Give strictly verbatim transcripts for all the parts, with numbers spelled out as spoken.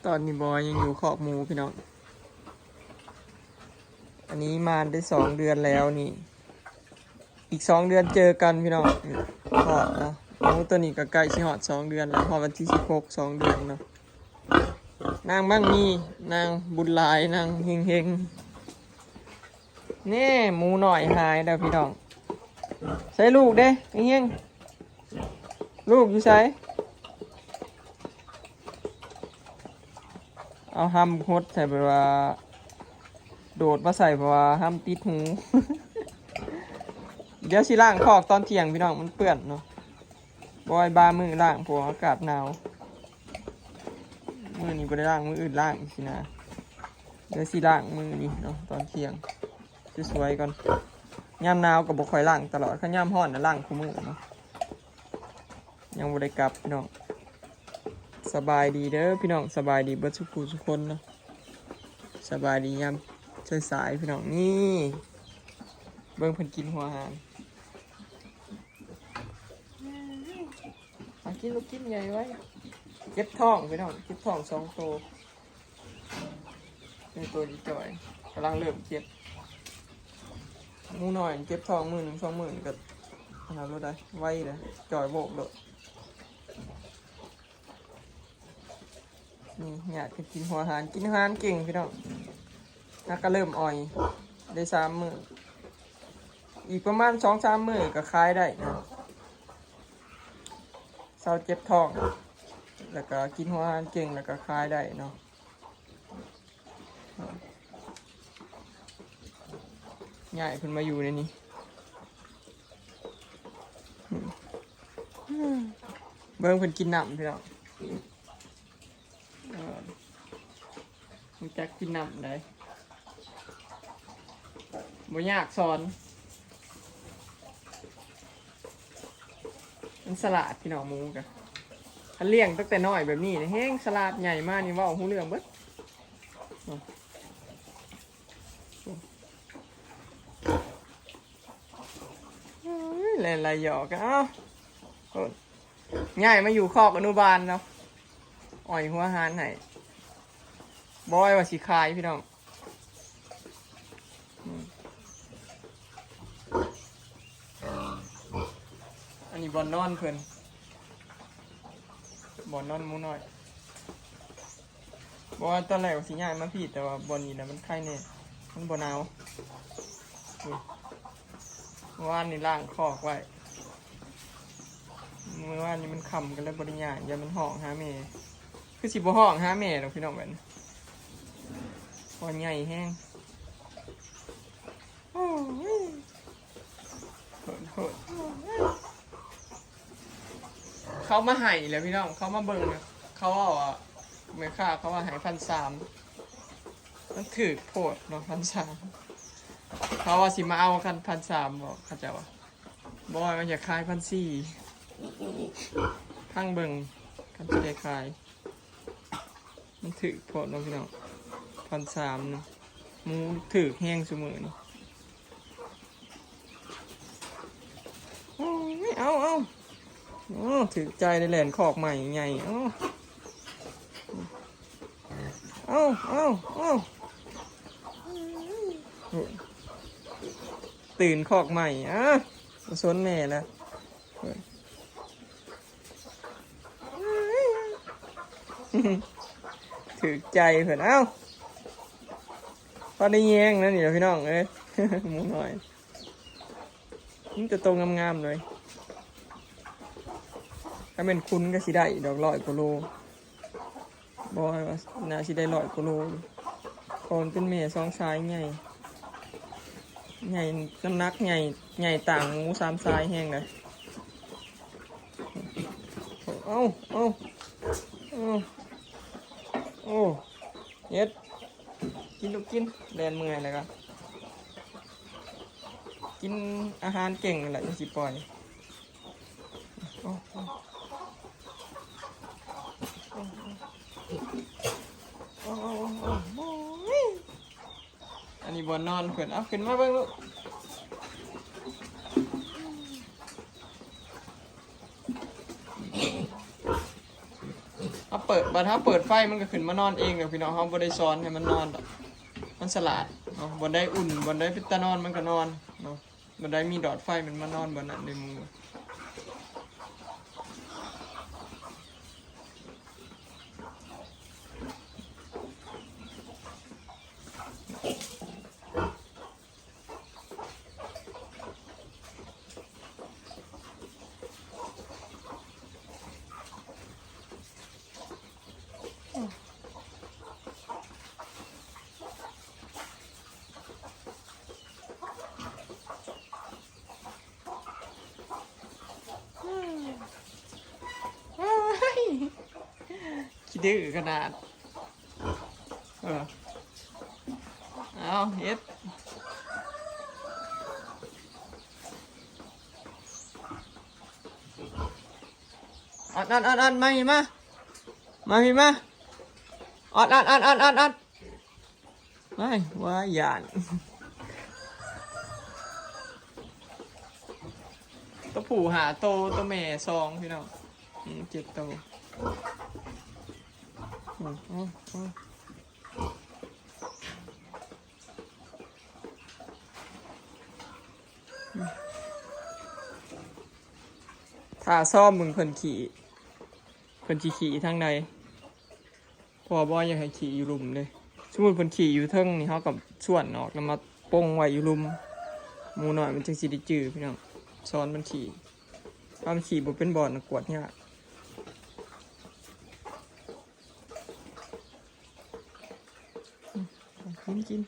ตอนนี้บอยยังอยู่คอกหมูพี่น้อง อันนี้มาได้สองเดือนแล้วนี่ อีกสองเดือนเจอกันพี่น้อง คอกเนาะ หมูตัวนี้ก็ใกล้สิฮอดสองเดือนแล้ว ฮอดวันที่สิบหก สองเดือนเนาะ นางมั่งมี นางบุญหลาย นางเฮงๆ แน่ หมูน้อยหายแล้วพี่น้อง ใส่ลูกเด้ เฮงๆ ลูกอยู่ไส เอาห้ำหดใส่แบบว่า โดดมาใส่เพราะว่าห้ำติดหู เดี๋ยวสิล้างคอกตอนเที่ยงพี่น้อง มันเปื้อนเนาะ บอยบามือล้างเพราะว่าอากาศหนาว มื้อนี้บ่ได้ล้าง มื้ออื่นล้างสินะ เดี๋ยวสิล้างมื้อนี้เนาะ ตอนเที่ยง สวยๆก่อน ยามหนาวก็บ่ค่อยล้างตลอด คันยามร้อนน่ะล้างคู่มื้อเนาะ ยังบ่ได้กลับพี่น้อง สบายดีเด้อพี่น้อง สบายดีเบิดสุขุสุคนเนาะ สบายดียามสายๆพี่น้อง นี่ เบิ่งเพิ่นกินหัวอาหาร มากินลูก กินใหญ่ไว้ เจ็บท้องพี่น้อง เจ็บท้องสองตัว ในตัวนี้จ่อยกำลังเริ่มเจ็บ หมูน้อยเจ็บท้องมื้อหนึ่งสองมื้อนี่ก็ เอาโลดได้ ไวเลย จ่อยโบกโลด นี่อยากจะกินหัวอาหาร กินอาหารเก่งพี่น้อง แล้วก็เริ่มอ่อย ได้สามมื้อ อีกประมาณสองสามมื้อก็ขายได้นะ เซาเจ็บท้อง แล้วก็กินหัวอาหารเก่ง แล้วก็ขายได้เนาะ ย้ายเพิ่นมาอยู่ในนี้ เบิ่งเพิ่นกินน้ำพี่น้อง เออ รู้จักกินน้ำได้ บ่ยากสอน มันฉลาดพี่น้อง หมูกะ คันเลี้ยงตั้งแต่น้อยแบบนี้นี่ แฮงฉลาด ใหญ่มานี่เว้าฮู้เรื่องเบิด เอ้ย แล่นไล่หยอกกัน เอ้า โอ้ย ย้ายมาอยู่คอกอนุบาลเนาะ อ่อยหัวอาหารให้ บอยว่าสิขายพี่น้อง อืม อันนี้บ่อนนอนเพิ่น บ่อนนอนหมูน้อย บอกว่าตอนแรกว่าสิย้ายมาพี้ แต่ว่าบ่อนนี้นะมันไคแน่ มันบ่หนาว อืม เมื่อวานนี่ล้างคอกไว้ เมื่อวานนี่มันค่ำก็เลยบ่ได้ย้าย ย่านมันฮ้องหาแม่ คือสิบ่ฮ้องหาแม่ดอกพี่น้อง บัดนี้ เพราะใหญ่แฮง โอ้ย โหดโหด เขามาให้แล้วพี่น้อง เขามาเบิ่ง เขาเอาอะ แม่ค้าเขาว่าให้พันสาม มันถืกโพดเนาะ พันสาม เขาว่าสิมาเอาคันพันสาม บอกเขาเจ้าว่า บอยมันอยากขายพันสี่ พังเบิ่ง คันสิได้ขาย มันถืกโพดเนาะพี่น้อง พันสาม เนาะ หมูถืกแฮงซุมื้อนี่ โอ้ย เอา เอา โอ้ ถืกใจเลย แล่นคอกใหม่ใหญ่ โอ้ เอา เอา เอา ตื่นคอกใหม่ อ่ะ บ่สนแม่แล้ว ถืกใจเพิ่น เอ้า พอได้แยงนะนี่ล่ะพี่น้องเอ้ย หมูน้อย มีแต่โตงามๆเลย ถ้าเป็นคุณก็สิได้ดอก ร้อยกว่าโล บ่ว่าน่าสิได้ร้อยกว่าโลอยู่ เพราะมันเป็นแม่สองสายใหญ่ ใหญ่ น้ำหนักใหญ่ ใหญ่ต่างหมูสามสายแฮงเลย เอ้า เอ้า เอ้า โอ้ เฮ็ด กินลูกกิน แล่นเมื่อยแล้วก็ กินอาหารเก่งนั่นแหละจังสิปล่อย โอ้ โอ้ โอ้ โอ้ โอ้ โอ้ โอ้ โอ้ย อันนี้บ่อนนอนเพิ่น เอาขึ้นมาเบิ่งลูก เอาเปิ บัดเฮาเปิดไฟมันก็ขึ้นมานอนเองเด้อพี่น้อง เฮาบ่ได้สอนให้มันนอนดอก มันฉลาดเนาะ บ่ได้อุ่น บ่ได้เป็นตานอนมันก็นอนเนาะ บ่ได้มีดอดไฟมันมานอนบ่นั้นในมุง ขี้ดื้อขนาด เออ เอาเฮ็ด อัดอัดอัดอัดมาพี่มา มาพี่มา อัดอัดอัดอัดอัดอัด ไม่ว่าย่าน ตัวผู้หาโต ตัวแม่สองพี่น้อง อืม เจ็ดโต อืมอืมอืม ถ้าซ่อมมึงเพิ่นขี่ เพิ่นสิขี่ทางใด พ่อบ่อยากให้ขี่อยู่ลุ่มเลย สมมุติเพิ่นขี่อยู่เทิงนี่ เฮาก็ส่วนออกแล้วมาปงไว้อยู่ลุ่ม หมูน้อยมันจังสิได้จื้อพี่น้อง สอนมันขี่ ถ้ามันขี่บ่เป็นบ่อนน่ะกวดยาก อืม กินกิน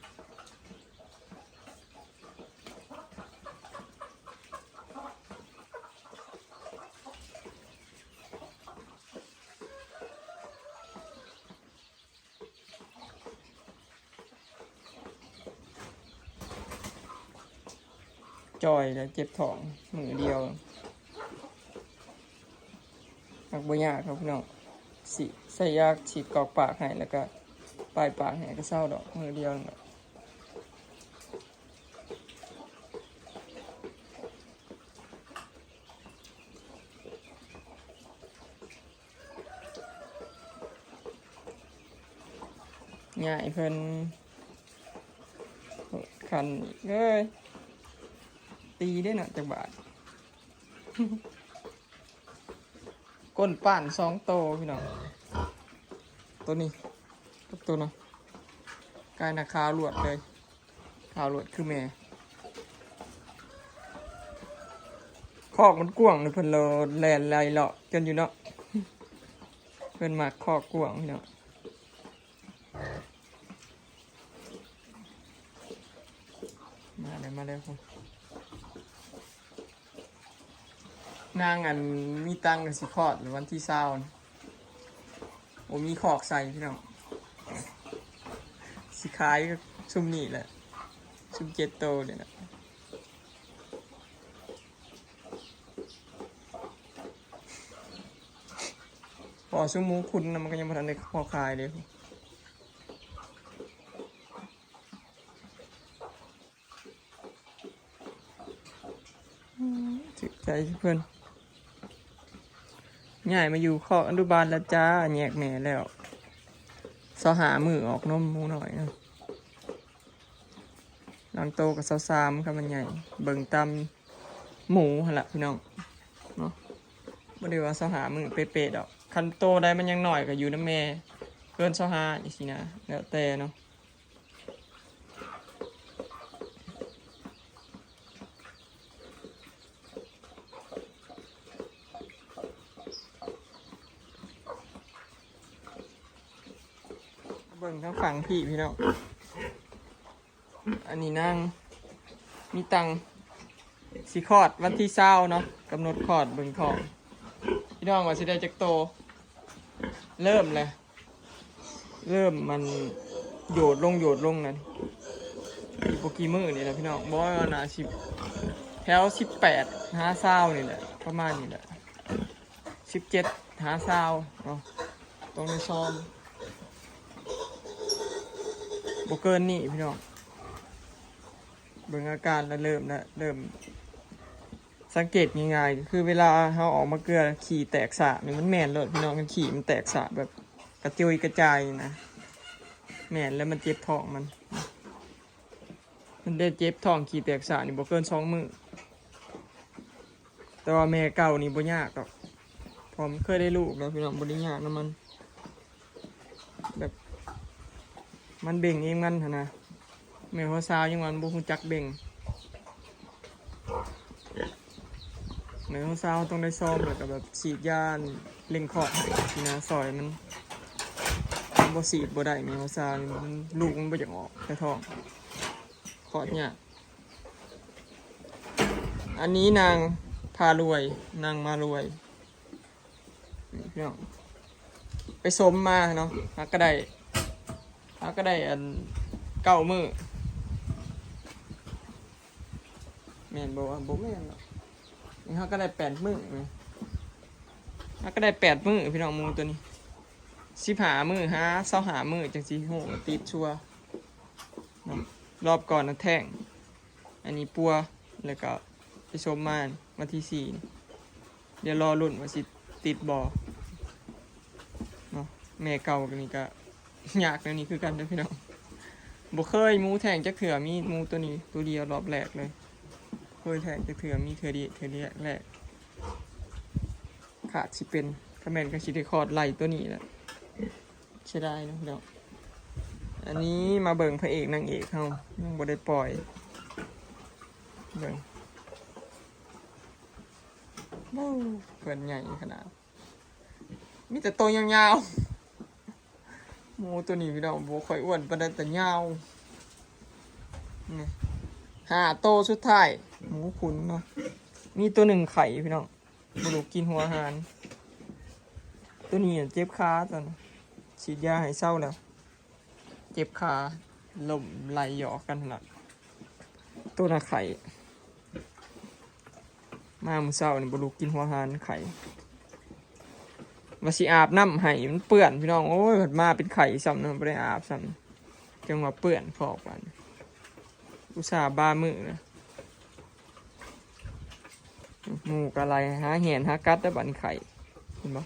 จ่อยแล้วเจ็บท้อง มื้อเดียว หากบ่ยากครับพี่น้อง สิใส่ยาฉีดกรอกปากให้ แล้วก็ปลายปากให้ก็เซาดอก มื้อเดียวนั่นแหละ ใหญ่เพิ่น คันอีกเอ้ย ตีได้เนาะจักบาท ก้นป้านสองโตพี่น้อง ตัวนี้กับตัวนั้น กลายหน้าขาวลวดเลย ขาวลวดคือแม่ คอกมันกว้างเลย เพิ่นเลาะแล่นไล่เลาะกันอยู่เนาะ เพิ่นมักคอกกว้างพี่น้อง มาเลย มาเลย นางอันมีตังค์ก็สิคลอดหรือวันที่ซาวน์ โอ้ มีคอกใส่พี่น้อง สิขายก็ซุมนี่แหละ ซุมเจ็ดโตเนี่ยนะ พอซุมหมูคุณนะ มันก็ยังบ่ทันได้พอขายเลย อืม ถือใจเพิ่น ย้ายมาอยู่คอกอนุบาลแล้วจ้า แยกแม่แล้ว ซาวห้ามื้อออกนมหมูน้อยนะ หลังโตก็ซาวสาม คันมันใหญ่ เบิ่งตามหมูหั่นล่ะพี่น้อง เนาะ บ่ได้ว่าซาวห้ามื้อเป๊ะๆดอก คันโตได้มันยังน้อยก็อยู่นำแม่ เกินซาวห้าจังซี้นะ แล้วแต่เนาะ เบิ่งทางฝั่งพี่พี่น้อง อันนี้นางมีตังค์ สิคลอดวันที่ซาวน์เนาะ กำหนดคลอดเบิ่งท้อง พี่น้องว่าสิได้จักโต เริ่มเลย เริ่มมันโยดลงโยดลงนั่น อีกบ่กี่มื้อนี่แหละพี่น้อง บ่น่าสิ แถวสิบแปดหาซาวน์นี่แหละ ประมาณนี้แหละ สิบเจ็ดหาซาวน์เนาะ ต้องได้ซ้อม บ่เกินนี้พี่น้อง เบิ่งอาการแล้วเริ่มแล้ว เริ่ม สังเกตง่ายๆ ก็คือเวลาเฮาออกมาเกลือ ขี้แตกสากนี่มันแม่นโลดพี่น้อง ขี้มันแตกสากแบบ กระจุยกระจายนะ แม่นแล้วมันเจ็บท้องมัน มันได้เจ็บท้องขี้แตกสานี่บ่เกินสองมื้อ แต่ว่าแม่เก่านี่บ่ยากดอก เพราะมันเคยได้ลูกแล้วพี่น้อง บ่ได้ยากนำมัน แบบ มันเบ่งเองมันหั้นนะ แม่หัวซาวยังว่ามันบ่ฮู้จักเบ่ง แม่หัวซาวต้องได้ซ่อม แล้วก็แบบฉีดยาเร่งคลอดให้สินะ ซอยมัน บ่ฉีดบ่ได้ แม่หัวซาวนี่มัน ลูกมันบ่อยากออกแต่ท้อง คลอดยาก อันนี้นางพารวย นางมารวย นี่พี่น้อง ไปสมมาเนาะ หาก็ได้ หาก็ได้อันเก้ามื้อ แม่นบ่วะ บ่แม่นหรอก นี่หาก็ได้แปดมื้อนะ หาก็ได้แปดมื้อพี่น้อง หมูตัวนี้ สิบห้ามื้อ หาซาวห้ามื้อจั่งสิฮู้ว่าติดชัวร์เนาะ รอบก่อนนะแท้ง อันนี้ปัว แล้วก็ไปสมมาวันที่สี่ เดี๋ยวรอลุ้นว่าสิติดบ่เนาะ แม่เก่านี่ก็ยากแนวนี้คือกันเด้อพี่น้อง บ่เคยหมูแท้งจักเทื่อ มีหมูตัวนี้ตัวเดียวรอบแรกเลย เคยแท้งจักเทื่อ มีเทื่อเดียว เทื่อแรก ขาดสิเป็น คันแม่นก็สิได้คลอดไล่ตัวนี้แหละ เสียดายเนาะพี่น้อง อันนี้มาเบิ่งพระเอกนางเอกเฮา ยังบ่ได้ปล่อย เบิ่ง โอ้ เพิ่นใหญ่ขนาด มีแต่โตยาวๆ หมูตัวนี้พี่น้อง บ่ค่อยอ้วนปานใด แต่ยาว นี่ ห้าโตสุดท้าย หมูขุนเนาะ มีตัวหนึ่งไข่พี่น้อง บ่รู้กินหัวอาหาร ตัวนี้เจ็บขาตอนนี้ ฉีดยาให้เซาแล้ว เจ็บขา ล้มไหลหยอกกันหั่นล่ะ ตัวน่ะไข่ มามื้อเช้านี่บ่รู้กินหัวอาหารไข่ ว่าสิอาบน้ำให้มันเปื้อนพี่น้อง โอ้ย พัดมาเป็นไข่ซ้ำเนาะ บ่ได้อาบซ้ำ จั่งว่าเปื้อนคอกบาดนี้ อุตส่าห์บามื้อนะ หมูกะไหลหาแหนหากัดแล้วบาดนี้ไข่ เห็นบ่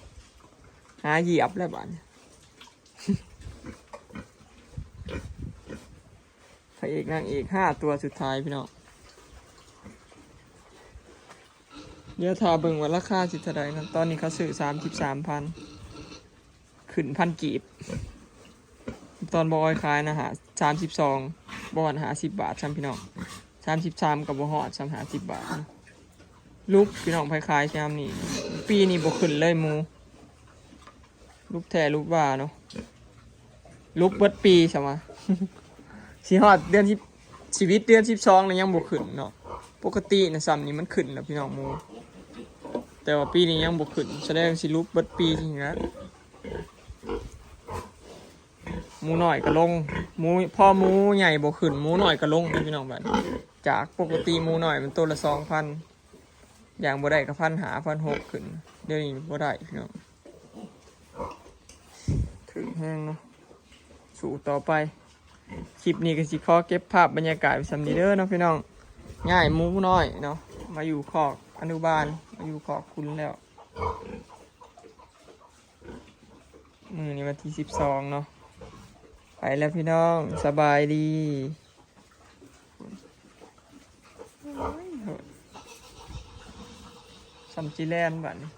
หาเหยียบแล้วบาดนี้ พระเอกนางเอกห้าตัวสุดท้ายพี่น้อง เดี๋ยวถ้าเบิ่งว่าราคาสิเท่าใดนะ ตอนนี้เขาซื้อสามสิบสามพัน ขึ้นพันกีบ ตอนบ่ออยขายนะฮะ สามสิบสอง บ่อนห้าสิบบาทซ้ำพี่น้อง สามสิบสาม ก็บ่ฮอดซ้ำ ห้าสิบบาทนะ ลุบพี่น้อง ไผขายยามนี้ ปีนี้บ่ขึ้นเลยหมู ลุบแท้ลุบว่าเนาะ ลุบเบิดปีซะวะ สิฮอดเดือนสิบ ชีวิตเดือนสิบสองนี่ยังบ่ขึ้นเนาะ ปกตินะซ้ำนี่มันขึ้นแล้วพี่น้องหมู แต่ว่าปีนี้ยังบ่ขึ้น แสดงสิลุบเบิดปีจริงนะ หมูน้อยก็ลง หมู พอหมูใหญ่บ่ขึ้น หมูน้อยก็ลงเด้อพี่น้อง บาดนี้ จากปกติหมูน้อยมันตัวละสองพัน อย่างบ่ได้ก็พันห้า พันหก ขึ้น เดี๋ยวนี้บ่ได้พี่น้อง ถึงแฮงเนาะ สู้ต่อไป คลิปนี้ก็สิขอเก็บภาพบรรยากาศไว้ส่ำนี้เด้อเนาะพี่น้อง ย้ายหมูน้อยเนาะ มาอยู่คอกอนุบาล มาอยู่คอกคุณแล้ว มื้อนี้วันที่สิบสองเนาะ ไปแล้วพี่น้อง สบายดี โอ้ย โหด ส่ำจิแลนบาดนี้